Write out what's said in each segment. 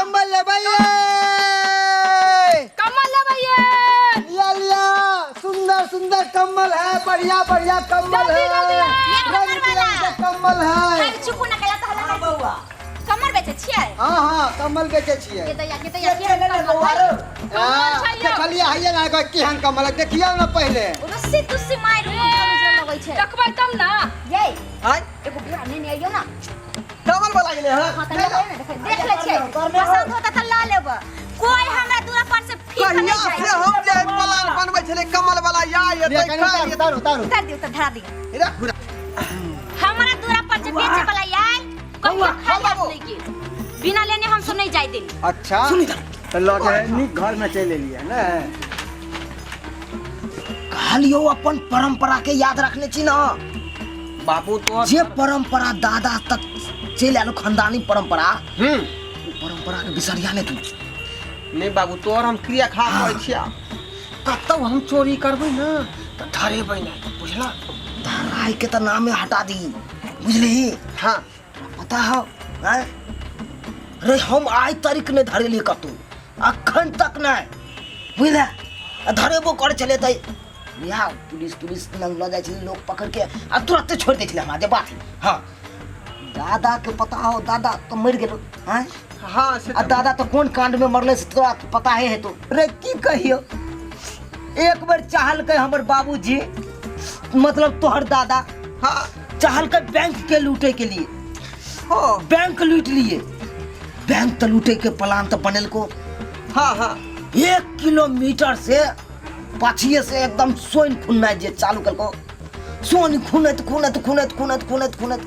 कम्बल लेबै ये। कम्बल लेबै ये। लिया लिया, सुंदर सुंदर कम्बल है, बढ़िया बढ़िया कम्बल जल्दी, है, जल्दी ला। ये रंग कमर वाला। बिरंग के कम्बल है। खाली चुपू ना केला त हल्ला बौआ। कमर बेचै छियै? हाँ हाँ, कम्बल बेचै छियै। के दैया, के दैया, केहन कम्बल है? हाँ, छै यौ। देखलियै हइये ना केहन कम्बल है, देखियौ ना पहिले। रस्सी तुस्सी मारि उजर लगै छै। देखबै तब ना। ये आय एगो बोरा नेने अइयौ ना। कमल वाला गेलै हँ। हाँ, त लेबै ने, देखै देख लै छियै, पसंद होता त ल लेबै। कोई हमरा दूरा पर से फीक कहिया नहीं से जाए। हम जे प्लान बनबै छलै कमल वाला या लिया, एतै कनि काल्हि उतारू, उतारू, उतारू। उतार दियौ त धरा दियौ। एतै। राखू राखू। हमरा दूरा पर जे बेचे वाला आयल कहियो खाली हाथ बाबू। नहीं गेल, बिना लेने हम सब नहीं जाय देली। अच्छा सुनी इधर। तऽ लऽ के नीक घर में चलि एलियै ने। कहलियौ अपन परंपरा के याद रखने छी ना। बाबू तो जे परंपरा दादा तक चलि आयल खानदानी परंपरा, हम्म ओ परंपरा के बिसरिया नहीं तू। नहीं बाबू, तोहर हम क्रिया खा कहै छिया, कतौ हम चोरी करबै ना तऽ धरेबै नहि, बुझला? धराई के तऽ नामे हटा दी, बुझली? हाँ। पता हो आँय? रे हम आइ तारीख नहि धरेलियै कतौ, अखन तक नहि, बुझले? आ धरेबो करै छलै तऽ इएह पुलिस तुलिस लग लऽ जाइ छलै लोक पकड़ि के आ तुरन्ते छोड़ि दै छलै हमरा जे बात। हँ, दादा के पता हो, दादा तऽ मरि गेलो। आँय? हाँ से आ दादा तऽ कोन कांड में मरलै से तोरा पता हे हेतौ। रे की कहियौ, एक बेर चाहलकै हमर बाबूजी, मतलब तोहर दादा, हाँ, चाहलकै बैंक के लूटे के लिए। हो बैंक लूट लिए, बैंक तो लूटे के प्लान तो बनेलको। हाँ हाँ। 1 किलोमीटर से पाछिए से एकदम सोइन खुननाइ जे चालू कलको, सोन खुनैत खुनैत खुनैत खुनैत खुनैत खुनैत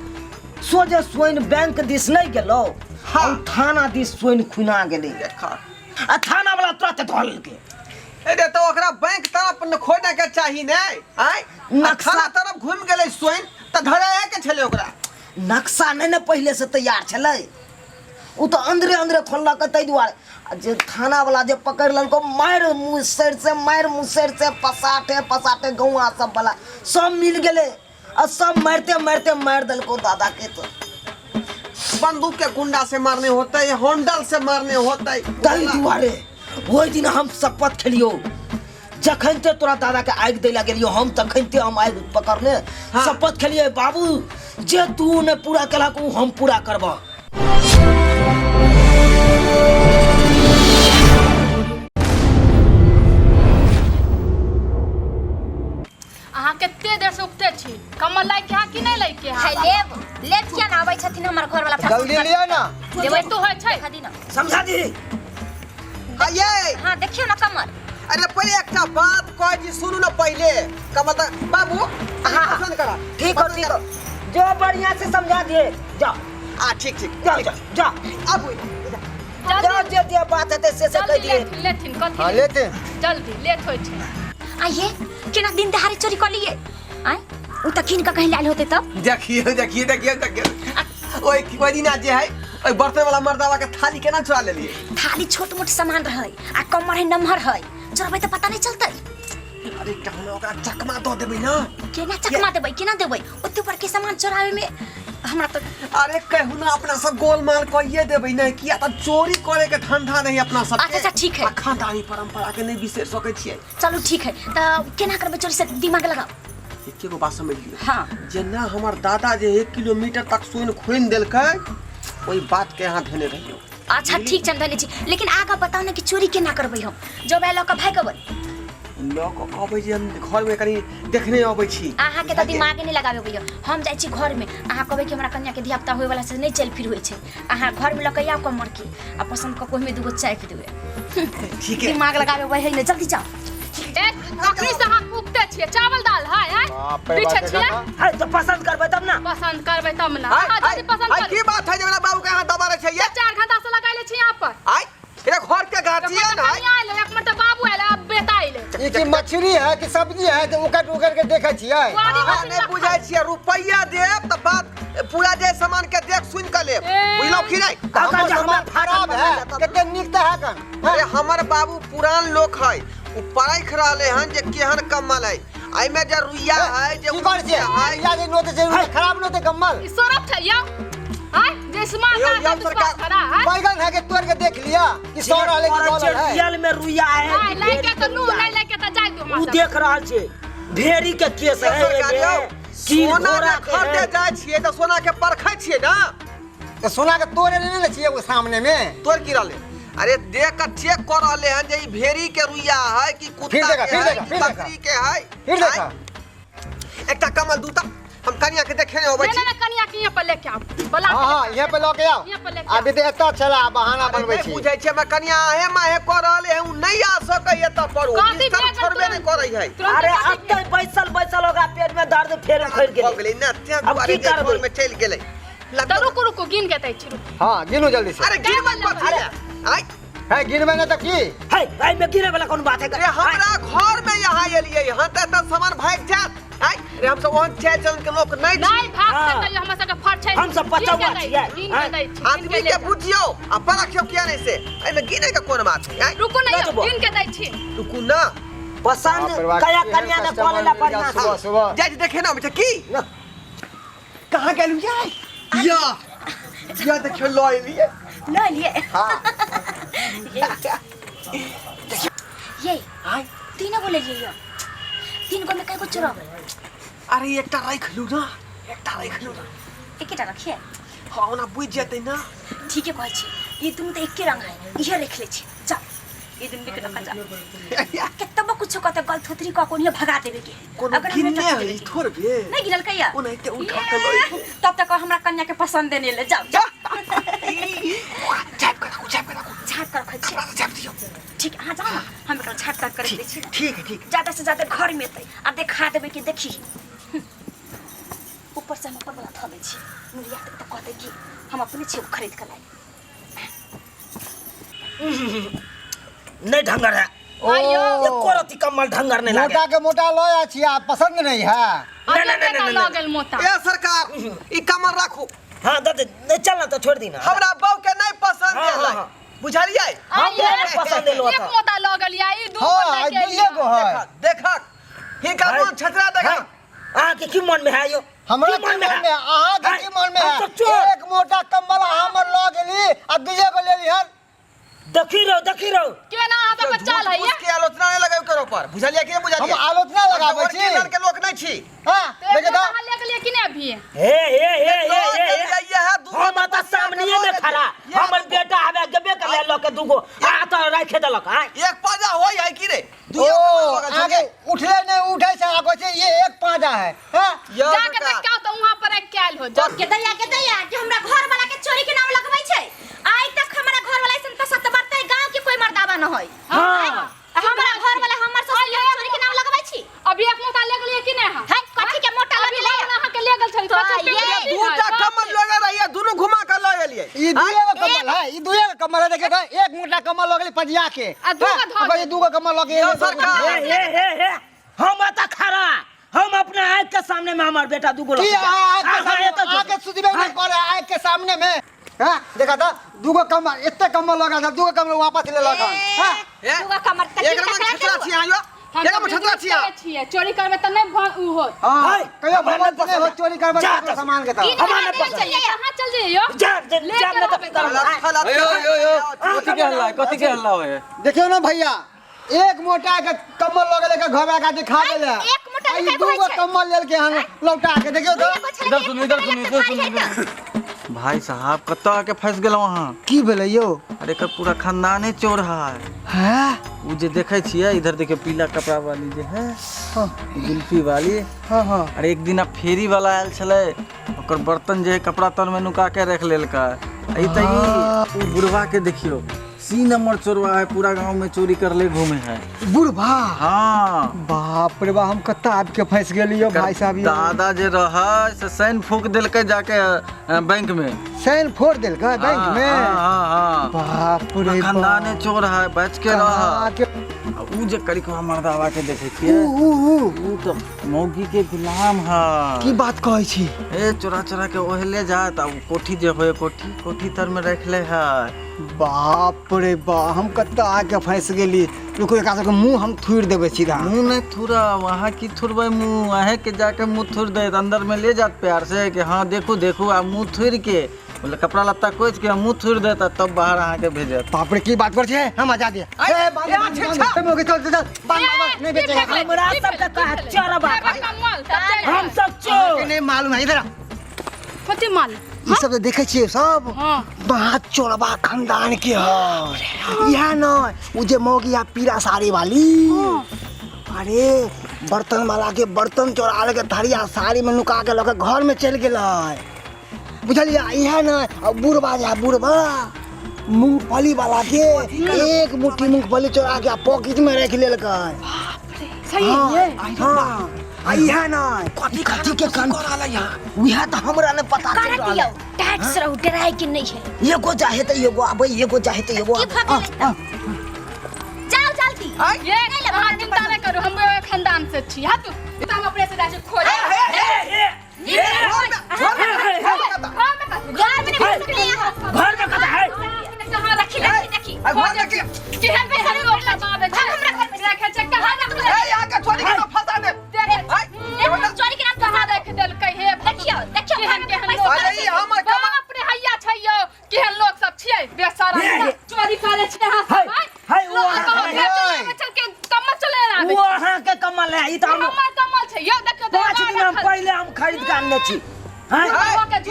सोझे सोइन बैंक दिस नहीं गेलो। हाँ। और थाना दिस सोइन खुना गेलै। देखा। आ थाना वाला तुरंत धऽ लेलकै। अरे तो ओकरा बैंक तरफ न खोजने के चाही ने, आय? नक्शा- थाना तरफ घूम गेलै सोइन तऽ धराए के छलै ओकरा। नक्शा नहीं ने पहिले से तैयार छलै, ओ तऽ अंदरे अंदरे खोललक ताहि दुआरे। आ जे थाना वाला जे पकड़ि लेलको, मारि मुसरि से, मारि मुसरि से पसाटे पसाटे गौआ सब वाला सब मिल गेलै आ सब मारिते मारिते मारि देलको दादा के। तो बंदूक के गुंडा से मारने होते, होंडल से मारने होते। ताहि दुआरे ओहि दिन हम शपथ खेलियो, जखन ते तोरा दादा के आगि दै ला गेलियो हम, तखन ते हम आगि पकड़ने। हाँ। शपथ खेलिए बाबू, जे तू ने पूरा केलक ओ हम पूरा करबह। अहाँ कते देर से उगते छी, कम्बल लाइके अहाँ कि नहि लाइके? है लेब लेब, किया ना आबै छथिन हमर घर वाला। जल्दी लिअ ना। देबै तू होइ छै। देखा दी ना। समझा दी। हाँ ये। हाँ देखियौ ना कमर। अरे पहिले एकटा बात कहै छी, सुनू ने पहिले। कमल तऽ बाबू हाँ। पसंद करा। ठीक हो, ठीक हो, जो बढ़िया से समझा दिए जा। आ ठीक ठीक। जा जा जा। आबू। जा, जे जे बात हेतै से से कहि जल्दी दिए। लेथिन लेथिन कथी? हाँ लेते। जल्दी लेट होइ छै। आइए केना दिन दहाड़े चोरी कऽ लिए आय, उ तऽ कीन कऽ कहीं लायल होते तब। देखियो देखियो देखियो देखियो, ओहि ओहि दिना जे है ओहि बर्तन वाला मर्दावा के थाली केना चुरा लेलिए? थाली छोट मोट सामान रहै आ कमर है नमहर है, चोरबै तऽ पता नहीं चलतै। अरे कहना ओकरा चकमा दऽ देबै ना। केना चकमा देबै, केना देबै? ओते बड़के सामान चोरावे में हमरा तऽ अरे कहू ना अपना सब गोलमाल कहिए देबै ने, किया तऽ चोरी करे के धंधा नहीं अपना सब। अच्छा, अच्छा, ठीक है। आ खानदानी परंपरा के नहीं बिसरि सकै छियै। चलू ठीक है, तऽ केना करबै चोरी से दिमाग लगाओ। एके गो बात समझ लियौ। हाँ। जेना हमर दादा जे 1 किलोमीटर तक सोन खोनि देलकै, ओहि बात के अहाँ धेने रहियौ। अच्छा ठीक छै, हम धने छी, लेकिन आगा बताउ ने कि चोरी केना करबै हम? जब आयल लऽ कऽ भागि अबै? लऽ कऽ कहबै जे हम घरमे कनि देखने अबै छी। अहाँके तऽ दिमागे नहि लगाबे अबैया। हम जाइ छी घरमे, अहाँ कहबै कि हमरा कन्याके धियापुता होइवला से नहि चलि फिर होइ छै। अहाँ घरमे लऽ कऽ आउ कमर के आ पसन्द कऽ के ओहिमे दूगो चापि देबै। ठीक है। दिमाग लगाबे अबै है नहि, जल्दी जाउ। ए अखनी से अहाँ उगते छियै, चावल दाल है आँय? बाप रे पीछे बाप, छियै? अरे तऽ पसन्द करबै तब ना। पसन्द करबै तब ना। आइ अहाँ आइ जल्दी पसन्द आइ करू। की बात है जे हमरा बाबू के अहाँ दबा छै ये? 4 घंटा से लगाइले छी यहाँ पर। आइ ए घर के गार्जियन है। कनिया आयल, एक मिनट बाबू आयल, अब बेटा आयल। ई की मछली है कि सब्जी है जे उकट उकट के देखै छियै? बुआरी अहाँ मछली नहि रखल। बुझै छियै, रुपैआ देब तऽ बात पूरा जे सामान के देख सुन के लेब, ए। बुझलहुँ कि नहि? अगर हमर जे हमरा सामान खराब है, कते नीक तऽ है कन। अरे हमर बाबू पुरान लोक है, उ परख रहले हन जे केहन कम्बल है, एहिमे जे रुइया है जे की करै छियै? है। रुइया जे नोते छै, रुइया खराब नोते कम्बल। ई सरफ छै यौ, आँय जे स्मार्ट यौ, आदमी यौ, विश्वास सरकार। करा, आँय? बैगन है के तोड़ के देख लिए। रुइया कि सौ रहले कि डॉलर है रियल में रुइया है नहीं कि लाइके भेड़ी तो के लू रुइया नहीं है? लाइके तो जाय दो उ हमरा देख रहल छै भेड़ी के केस है सरकार एहिमे, यौ, की सोना घोड़ा जे के खरीदे है। जाइ छियै तऽ सोना के परखै छियै ने। तो सोना के तोड़े लेने ने छियै एगो सामने में। तोड़ की रहले? अरे देख के चेक कर रहले हन जे ई भेड़ी के रुइया है कि फिर कुत्ता देखा, के फिर है देखा, कि फिर देखा। बकरी के है। फिर देखा। आँय? एकटा कमल दूता हम कनिया के देखे नहीं अबै नहीं छी। नहीं कनिया के यहाँ पर लेके आओ बोला हाँ हाँ यहाँ पे लऽ के आओ। यहाँ पर लेके आओ। अभी तऽ एतऽ छला बहाना अरे बनबै नहि छी। बुझै छियै हमरा कनिया आहे माहे कऽ रहले है, उ नहि आ सकै है एतऽ पर, ओ कथी बिस्तर भए गेल छोड़बे नहि तुरंत? करै है। तुरंत अरे कथी अत्ते बैसल बैसल ओकरा पेट में दर्द फेर उखड़ भऽ गेलै। गेलै ने तें अब दुआरे की जे करबै? घर में चलि गेलै। तऽ रुकू रुकू गिन के दै छी रुकू। हाँ गिनू जल्दी से। अरे गिनबै कथी लए? आँय? है गिनबै ने तऽ की है एहि में गिरे वाला कोनो बात है? रे हमरा घर में यहाँ एलियै हन तऽ एतऽ सामान भागि जायत। आँय? रे हमसब ओहन चालि चलन के लोक नहि छी। नहीं भाग हाँ। सकैया हमरा सबके फर छै। हम सब पचौआ छियै। गिन के दै छी, गिन के आदमी के ले जाउ। बुझियौ आ परखियौ किया नहि से, एहिमे गिने के कोन बात है? आँय? रुकू लऽ नहीं जेबो। गिन के दै छी। रुकू ना। पसंद बाप रे बाप, कया केहन कन्या ने कस्टमर कऽ लेला मिल गया बढ़िया सुबह से। सुबह। जाइ छी देखे ना अबै छै की कहाँ गेलु यार? या या देखियौ लऽ एलियै। लऽ लिए। हाँ। ये आँय? तीन गो ले लिए यो, तीन गो में कई गो चोरब? अरे एकटा राखि लू ना, एकटा राखि लू ना। एकेटा रखिए। हाँ ओना बुझि जेतै ना। ठीके कहै छी, ई दुनू तऽ एके रंग है, इहे रख ले छी। चल ई दुनू के रखा जा, केतबो कुछो कहते गलत थोथरी कऽ कोनिये भगा देबे के। कोनो अगर हमरा गिनने टटके है देबे के। थोड़बे नहीं गिनल कैया ओनाहिते उठा के लऽ एलियै। तब तक हमरा कन्या के पसंद नहीं ले जाओ जाओ। झाँपि कऽ राखू, झाँपि कऽ राखू। झाँप कर रखै छी। कपड़ा से झाँपि दियौ। ठीक, अहाँ जाओ ना, हम एकरा झाँप कर कर दै छी ना। ठीक है ठीक। ज्यादा से ज्यादा घर में एतै आ देखा देबै कि देखी। ऊपर से हम अपन वाला धऽ दै छी, नुरिया देबै तऽ कहतै कि हम अपने छियै खरीद कऽ लाइ। नहीं ढंगर है। ओ एको रत्ती कम्बल ढंगर नहीं लागे। मोटा के मोटा लऽ आयल छी आ पसंद नहीं है। नहीं, नहीं, नहीं, लऽ नहीं। गेल मोटा। ए सरकार ई कमर राखू। हाँ दे दे, नहीं चल ना तो छोड़ दी ना। हमरा बहू के नहीं पसंद हाँ, एलै। हाँ, हाँ। बुझलियै? हम आइये, नहीं पसंद एलो एक तऽ। मोटा लऽ गेल या ई दू हाँ मोटा आई के दुइये गो है। देखक हिनका है। मन छतरा देखक। है। अहाँके की मन में है यो? हमरा की की मन में अहाँ के की मन में हम है? सब चोर। एक मोटा कम्बल हमर लऽ गेली आ दुइये गो लेली हन। देखी रहो देखी रहो केना अहाँ सबके चाल है झूठ के आलोचना नहीं लगाबे करो पर, बुझलियै कि नहीं बुझलियै? हम आलोचना लगाबै छी। ओरिजिनल के लोक नहीं छी। हाँ तो एक देखिए मोटा तऽ अहाँ ले गेलियै कि नहीं अभी? हे हे हे हे हे हे। ये है दू हम तऽ सामने में खड़ा, हमर बेटा हवे गेबे कर लऽ के दूगो आ तऽ राखे देलक। आय एक पाजा होय है की रे? ओ दुइयो कमर लऽ गेल आगे उठले नहीं उठे छै आ कहै छै ये एक पाजा है। हाँ यौ जाके सरकार, देखा तो वहां पर एक आयल हो जा। के दैया के दैया कि हमरा घर वाला के चोरी के नाम लगबै छै। आइ तक हमरा घर वाला ऐसन तऽ सत बरतै गांव के कोई मर्दावा न होय। हाँ। हमरा घर वाला हमर ससुर के चोरी के नाम लगबै छी। अभी एक मोटा ले गेलियै कि नहीं अहाँ? है कथी के मोटा अभी लगे? हम अहाँ के ले गेल छली तो पचहत्तर ये रुपया दूटा बाप कमर रे। लऽ गेल रहियै, दुनू घुमा के लऽ एलियै। ई दुइये गो कम्बल है, ई दुइये गो कम्बल है। देखिए तऽ एक मोटा कम्बल लऽ गेली पजिया के आ दूगो हाँ, धऽ आ कहै छै दूगो कम्बल लऽ के यौ एलियै, दूगो सरकार। हे हे हे हे, हम अतऽ खड़ा, हम अपना आँख के सामने में हमर बेटा दूगो की लऽ के अहाँ आँख के हाँ, सामने एतऽ जो। आँख के सुझबे नहि करे आँख के सामने में। हाँ देखा था दूगो कम्बल एते कम्बल लगा था, दूगो कम्बल वापस ले लगा। हाँ हे? दूगो कमर तक एकरा में छतरा छी अहाँ यौ? हम एकरा में तऽ छतरा छी अहाँ? बिजनेस करै छियै, चोरी करबै तऽ नहि उ होत। हाँ है, कहियो हमरा भगवान नहि नहि हो पसंद। चोरी करबै जा ककरो तऽ। सामान के तऽ। हमरा नहि चल पसंद। जइयै, अहाँ चल जइयै। जा जा ले जा के नहि तऽ रहबै की करब? लत- यो यो यो, कथी के हल्ला है? कथी के हल्ला होय है? देखियौ ने भैया, एक मोटा के कम्बल लऽ गेलै के घर आके दिखा देले। एक मोटा आ ई के दूगो छै। कम्बल लेलके हन लौटा के। देखियौ तऽ। इधर सुनू इधर सुनू इधर सुनू इधर। भाई साहब कतऽ आके फंस गेलहुँ अहाँ? की भेलै यौ? अरे एकर पूरा खानदाने चोर है। हैं? उ जे देखै छियै इधर देखियौ पीला कपड़ा वाली जे है, हाँ गुल्फी वाली। हाँ हाँ। अरे एक दिन फेरी वाला आयल छलै, ओकर बर्तन जे है कपड़ा तर में नुका के रख लेलकै। ई तऽ ई उ बुढ़वा के देखियौ सी नंबर चोरवा है, पूरा गांव में चोरी करले घूमे है बुढ़वा। हाँ बाप रे बाप, हम कत्ता आबि के फंसि गेलियो भाई साहब यौ। दादा जे रहै से साइन फूक देलकै जाके बैंक में। साइन फोड़ देलकै बैंक हाँ, में? हाँ हाँ हाँ। बाप रे खानदाने चोर है, बच के रह। कहाँ के उ जे करिकवा मर्दावा के देखै उ छियै उ उ उ तऽ मौगी के गुलाम है। की बात कहै छी? ए चोरा चोरा के ओहले जात आ उ कोठी जे होय कोठी कोठी तर में रख ले है। बाप रे बाप, हम कत्ता आके फंसि गेली। रुको, एकरा सबके मुंह हम थुरि देबै सीधा। मुंह नहीं थुरब, अहाँ की थुरबै मुंह? अहें के जाके मुंह थुर देत, अंदर में ले जात प्यार से कि हाँ देखू देखू, आ मुंह थुर के बोले कपड़ा लत्ता कोचि के मुँह थुरि देत आ तब बाहर अहाँके भेजत। बाप रे की बात कर छे, हम आजाद है। ए बांध बांध बांध, तुम हो गए, चल चल चल, बांध बांध, नहीं बेचेगा। हमरा सबके कहा चोरबा, हम सब चोर। नहीं मालूम है, इधर आ। कथी माल? ई सब देखे छियै सब हाँ। महा चोरबा खानदान के है। इहा न उ जे मौगिया पीरा साड़ी वाली, अरे बर्तन वाला के बर्तन चोरा लेके थरिया साड़ी में नुका के लके घर में चलि गेलै, बुझलियै? इहा न आ बुढ़बा जे बुढ़बा मूंगफली वाला के एक मुट्ठी मूंगफली चोरा के पॉकेट में रख लेलकै। सही हाँ, हाँ, आ इहा न कथी कथी के कान उहा त हमरा ने पता चल कर रहल दियौ, टाइट से रहू, डराय के नहीं है। एगो चाहे त एगो आबै, एगो चाहे त एगो की आबै। भऽ गेलै? जाओ जल्दी। ये अहाँ चिंता नहीं करू, हम खानदान से छी। हाँ तू हम अपने से जाइ छी खोज। घर में नहीं घुस सकले अहाँ। घर में कथा है? कहाँ देखी देखी देखी। आ घर देखी। केहन केहन लोक सब आबै छै। हमरा घर में रखै छै, कहाँ रखलै? ए यहाँ के छोरी के तो फंसा दे। देख, देखो, चोरी के नाम कहाँ रख देलकै हे? देखियौ देखियौ, केहन घर में केहन पैसा लोक। अरे ई हमर कमा बाप रे, हैया छै यौ, केहन लोक सब छियै बेशरम, चोरी करै छै अहाँ सब। है, है, ओ लोक अहाँ- कहत है, छै, चल के कम्मल चले आबै। ओ अहाँके कमल है, ई त हम हमर कम्मल छै यौ, देखियौ तऽ 5 दिन हम रखल। पहिले हम खरीद के आनने छी। हैं? ई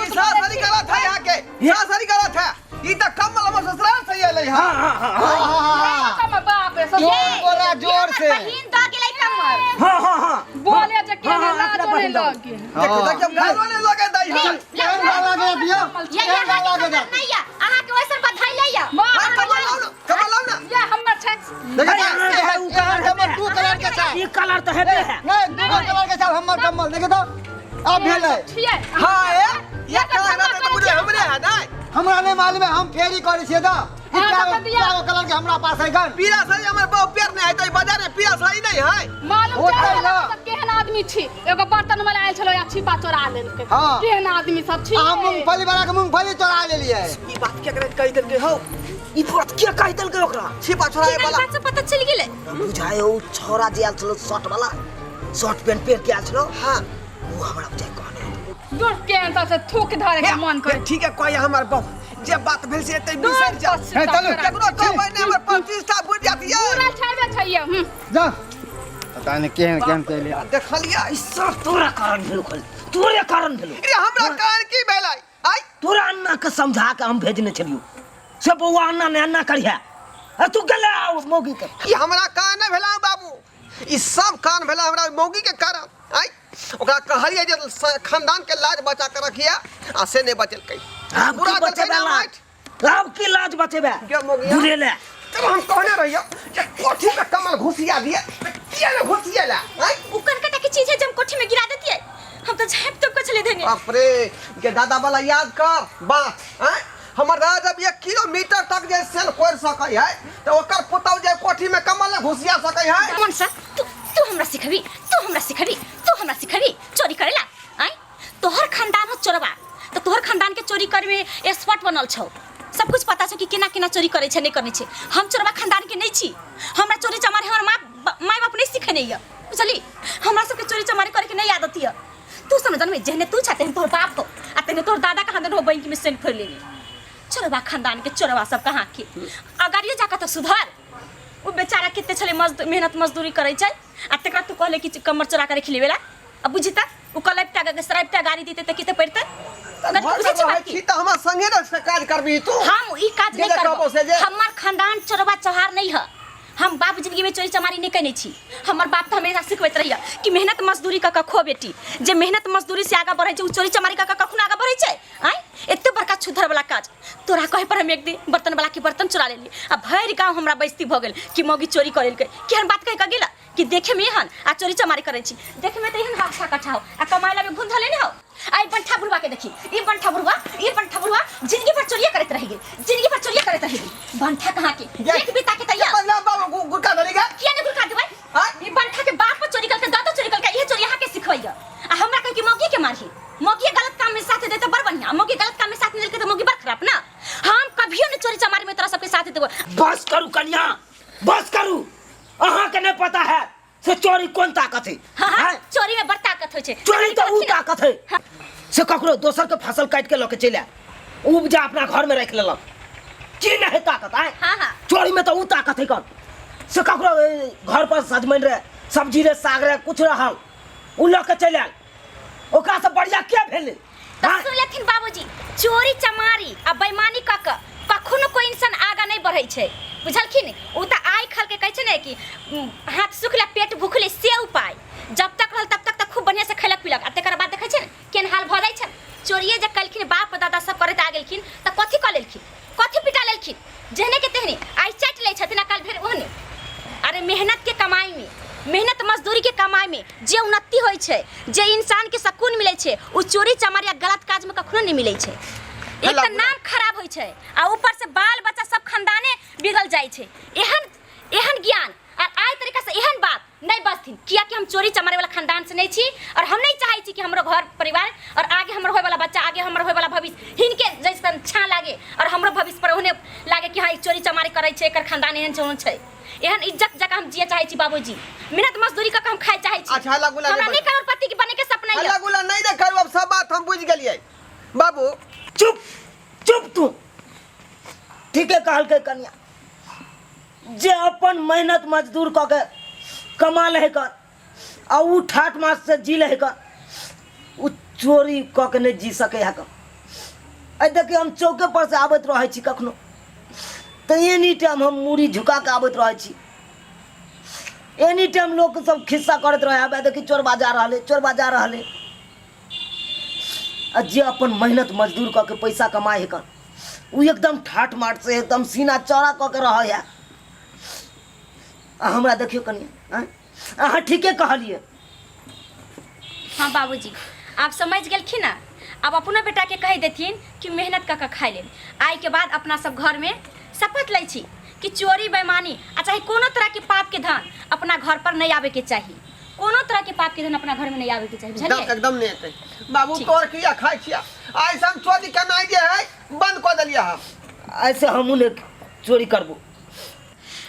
सासरी गलत है, यहाँ के सासरी गलत है। ई त कमल हमर ससुराल से अइलै है। हाँ हाँ हाँ हाँ कम्मल, बाप रे, ससुराल। जोर बोला, जोर से। बहिन दऽ गेलै कमर। हाँ हाँ हाँ बोले जे केहन हाँ, हाँ, लाजो अपना नहि बहिन दऽ। लगे। देखियौ देखियौ, गालो ने लगे दै है। केहन गाला दे दियौ, ये केहन गाला अहाँके दे कमर दियौ। नहीं या, अहाँके ओइसन बधाई ले या। बाप हाँ, रे, कमल लाओ ना, कमल लाओ ना। ये हमर छै। देखै है, छियै, है, उ एहन कलर कमल दू कलर के छै। ई कलर त हेबे है। नहीं, दू कलर के छै हमर कमल, देखै तऽ अब भेलै। छियै। हाँ ए ये कलर ना तो बुझे हमरे है ना। हमरा नहीं मालूम है, हम फेरी करै छियै तऽ ई हाँ, चारि तऽ दिया। चारि कलर के हमरा पास है गन। पीला साड़ी हमर बहु पेर नहीं है तो बाजार में पीला साड़ी नहीं है। मालूम होतै छै ना। सब केहन आदमी छी। एगो बर्तन वाला आयल छलो या छिपा चोरा लेलकै। हाँ। केहन आदमी सब छी। अहाँ मूंगफली वाला के मूंगफली चोरा लेलियै। ई बात के करे कहि देलकै हो? ई बात के कहि देलकै ओकरा? छिपा छोड़ाए केना वाला। बात से पता चलि गेलै? बुझाय ओ छोरा जे आयल छलो शर्ट वाला, शर्ट पैंट पहिर के आयल छलो। हाँ। ओ हमरा बुझाय कहने हेतै। दूर केहन सब से थूक धरे के मन करे। ठीक है, कोई हमर बहु जे बात भेल से एतै बिसरि जा। हे, चलू। केकरो कहबै नहि, हमर प्रतिष्ठा बुझि जात ये। पूरा छेबे छै ये। जा, पता नहीं केहन केहन चलि आयल। देखलियै ई सब तोरा कारण भेलो, खाली तोरे कारण भेलो। रे हमरा कारण की भेलै? आइ तोरा अन्ना के समझा के हम भेजने छलियौ से बौआ अन्ना ने अन्ना करिहे, आ तू गेले आओ मौगी के। ई हमरा कारण नहि भेला बाबू, ई सब कारण भेला हमरा मौगी के कारण। आइ ओकरा कहलियै जे खानदान के लाज बचा के रखिए, आ से नहि बचेलकै। आब बुरा की देलकै बचेबे ना लाज? माटि। आब की लाज बचेबे? गे मौगिया। बुरे ले। तब हम कहने रहियो जे कोठी में कमल घुसिया दिए, त किया ने घुसिएला? आइ उ कनकटा के चीज है जे हम कोठी में गिरा देतियै, हम तो झाँपि तोपि के छलियै धेने। बाप रे, गे दादा वाला याद कर बात। आइ हमर दादा जब 1 किलोमीटर तक जे सेल कोरि सकै है त ओकर पुतहु जे कोठी में कमल ने घुसिया सकै है। मनसा, तू तू हमरा सिखबी, तू हमरा सिखबी, तू हमरा सिखबी चोरी करेला? आय तोहर खानदान हो चोरबा, त तोहर खानदान के चोरी करे में एक्सपर्ट बनल छौ। सब कुछ पता छौ कि केना केना चोरी करे छै, नहीं करे छै। हम चोरबा खानदान के नहीं छी, हमरा चोरी चमारी हमर माय बाप नहीं सिखेने य, बुझली? हमरा सबके चोरी चमारी करे के नहीं आदत य। तू समझ में जेहने तू छा तेहने तोहर बाप हो, आ तेहने तोहर दादा कहाँ हो बैंक में सेन फोड़ लेने। चोरबा खानदान के चोरबा सब कहाँ के अगाड़ियो जाकर तो सुधार। उ बेचारा कते छलै मेहनत मजदूरी करै छै, आ तकरा तू कहले कि कमर चोरा के रखि लेवेला। अब बुझी त उ कलपटा के सरापटा गाड़ी देते त कते पड़तै? घर में बुझै छी रहै बात की? छी त हमरा संगे ने से काज करबी तू। हम ई काज जे नहीं जे कहबो करबो। से जे। हमर खानदान चोरबा चौहार नहीं है, हम बाप जिंदगी में चोरी चमारी नहीं कने छी। हमर बाप त हमेशा सिखबैत रहिया कि मेहनत मजदूरी क क खो बेटी, जे मेहनत मजदूरी से आगा बढ़ै छै उ चोरी चमारी क क कखनो आगा बढ़ै छै? आँय एते बड़का छुधर वाला काज तोरा कहे पर हम एक दिन बर्तन वाला के बर्तन चोरा लेली, आ भरि गांव हमरा बेइज्जती भ गेल कि मौगी चोरी कर लेलकै। केहन बात कहि क गेला कि देखे में एहन आ चोरी चमारी करै छी, देखे में त एहन हाथा कट्ठा हो आ कमाइला में घुन धले ने हो। आ ई बंठा बुढ़वा के देखी, ई बंठा बुढ़वा, ई बंठा बुढ़वा जिंदगी भर चोरिया करैत रहि गेल, जिंदगी भर चोरिया करैत रहि गेल। बंठा कहाँ के एक बीता के तैयार। पहिला बाबू गुटखा धरी गे। किया ने गुटखा देबै? आँय? ई बंठा के बाप चोरी करके, दादा चोरी करके, इहे चोरी अहाँ के सिखबैया, आ हमरा कह कि मौगी के मारही। मौगी गलत काम में साथ दे त बड़ बढ़िया, मौगी गलत काम में साथ नहीं देलकै त मौगी बड़ खराब ना। हम कभियो ने चोरी चमारी में तोरा सबके साथ देबो। बस करू कन्या, बस करू। अहाँ के नहीं पता है से चोरी कोन ताकत है। हाँ, हाँ, हैं? चोरी में बड़ ताकत होइ छै। चोरी तो उ ताकत है हाँ। से ककरो दोसर के फसल काट के लके चलि आयल। उपजा अपना घर में रख लेलक की नहीं ताकत आय हाँ हाँ चोरी में तो उ ताकत है कन से ककरो घर पर सजमनि रहे सब्जी रहे साग रहे कुछ रहल उ लऽ के चलि आयल ओकरा से बढ़िया के भेलै तऽ आँय? सुन लेथिन बाबूजी चोरी चमारी आ बेईमानी कऽ कऽ कखनो कोई इंसान आगा नहि बढ़ै छै बुझलखिन ओ तऽ आइ खल के कहै छै ने कि हाथ सुखले पेट भूखले से उपाय जब तक रहल तब तक तऽ खूब बढ़िआँ से खैलक पीलक आ तकर बाद देखै छै ने केहन हाल भऽ जाइ छै चोरिए जे कलखिन बाप दादा सब करैत आ गेलखिन तऽ कथी कऽ लेलखिन कथी पिटा लेलखिन जेहने के तेहने आइ चाटि लै छथिन आ काल्हि फेर ओहने। अरे मेहनत के कमाई में, मेहनत मजदूरी के कमाई में जे उन्नति होइ छै, जे इंसान के सुकून मिलै छै, ओ चोरी चमारी आ गलत काज में कखनो नहि मिलै छै। एक तऽ नाम खराब होइ छै आ ऊपर से बाल बच्चा सब खानदाने बिगड़ जाइ छै। एहन एहन ज्ञान आ आइ तरीका से एहन बात नहीं बजथिन, कियाकि हम चोरी चमारे वाला खानदान से नहीं छी और हम नहीं चाहे छी कि हमरो घर परिवार और आगे हमर होए वाला बच्चा, आगे हमर होए वाला भविष्य हिनके जैसन छा लागे और हमरो भविष्य पर ओहने लागे कि हाँ ई चोरी चमारी करै छै, एकर खानदान एहन छै ओहन छै। एहन इज्जत जकाँ हम जिए चाहे छी बाबूजी, मेहनत मजदूरी कऽ के हम खाए चाहे छी। अच्छा, हल्ला गुल्ला हमरा नहीं नहीं करोड़पति के बने के सपना हल्ला यऽ। गुल्ला नहीं ने करू, अब सब बात हम बुझ गेलियै बाबू। चुप चुप तू, ठीके कहलकै कनिया, जे अपन मेहनत मजदूर कऽ के कमा लै कर आ उ ठाठ मास से जी लै कर, उ चोरी कऽ के नहि जी सकै है। आइ देखियौ हम चौके पर से आबैत रहै छी कखनो तऽ एनी टाइम हम मूड़ी झुका के आबैत रहै छी। एनी टाइम लोक सब खिस्सा करैत रहै, आब देखी चोरबा जा रहलै, चोरबा जा रहलै। आ जे अपन मेहनत मजदूर कऽ के पैसा कमाइ है कर, उ एकदम ठाठ माठ से एकदम सीना चौड़ा कऽ के रहै है। आ हमरा देखियौ कनि, आँय अहाँ ठीके कहलियै। हाँ बाबूजी, आप समझ गेलखिन ना। अब अपनो बेटा के कहि देथिन कि मेहनत कऽ के खाइ लेल। आइ के बाद अपना सब घर में शपथ लै छी कि चोरी बेईमानी आ चाहे कोनो तरह के पाप के धन अपना घर पर नहीं आवे के चाही। कोनो तरह के पाप के धन अपना घर में नहीं आवे के चाही, बुझलियै? एकदम नहीं एतै बाबू। ठीक। तोर किया खाइ छिया? ऐसा हम चोरी केनाइ जे है बंद कऽ देलियै हम। ऐसे हमहूँ ने चोरी करबो।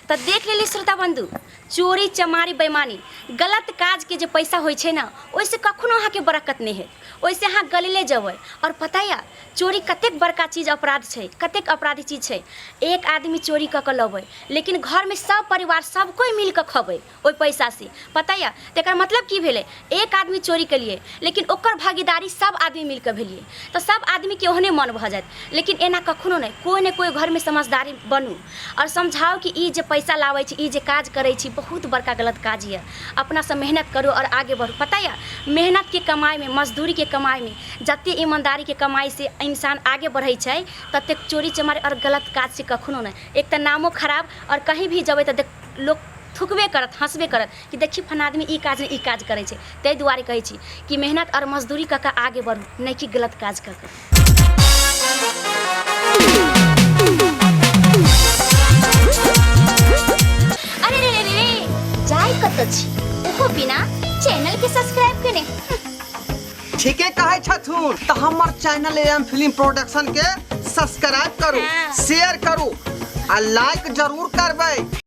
तऽ देख लेली श्रोता बंधु, चोरी चमारी बेईमानी गलत काज के जे पैसा होइ छै ने, ओहिसँ कखनो अहाँके बरकत नहि हैत, ओहिसँ अहाँ गलले जेबै। और पता यऽ चोरी कतेक बड़का चीज अपराध छै, कतेक अपराधी चीज छै। एक आदमी चोरी कऽ कऽ लबै, लेकिन घरमे सब परिवार सब कोइ मिल कऽ खबै ओहि पैसा से। पता यऽ तकर मतलब की भेलै? एक आदमी चोरी केलियै लेकिन ओकर भागीदारी सब आदमी मिल कऽ भेलियै, तऽ सब आदमीके ओहने मन भऽ जायत। लेकिन एना कखनो नहि, कोइ ने कोइ घरमे समझदारी बनू आओर समझाउ कि ई जे पैसा लाबै छी, ई जे काज करै छी, बहुत बड़का गलत काज यऽ। अपनासँ मेहनत करू आओर आगे बढ़ू। पता यऽ मेहनतके कमाइमे, मजदूरीके कमाइमे जतेक ईमानदारीके कमाइसँ इंसान आगे बढ़ै छै, ततेक चोरी चमारी आओर गलत काजसँ कखनो नहि। एक तऽ नामो खराब आओर कहीं भी जेबै तऽ लोक थुकबे करत, हँसबे करत कि देखी फलाना आदमी ई काज नहि ई काज करै छै। ताहि दुआरे कहै छी कि मेहनत आओर मजदूरी कऽ कऽ आगे बढ़ू, नहि कि गलत काज कऽ कऽ। अरे रे रे रे, जाय कतऽ छी ओहो बिना चैनल के सब्सक्राइब केने। ठीके कहै छथुन। तऽ हमर चैनल एम फिल्म प्रोडक्शन के सब्सक्राइब करू, शेयर करू आ लाइक जरूर करबै।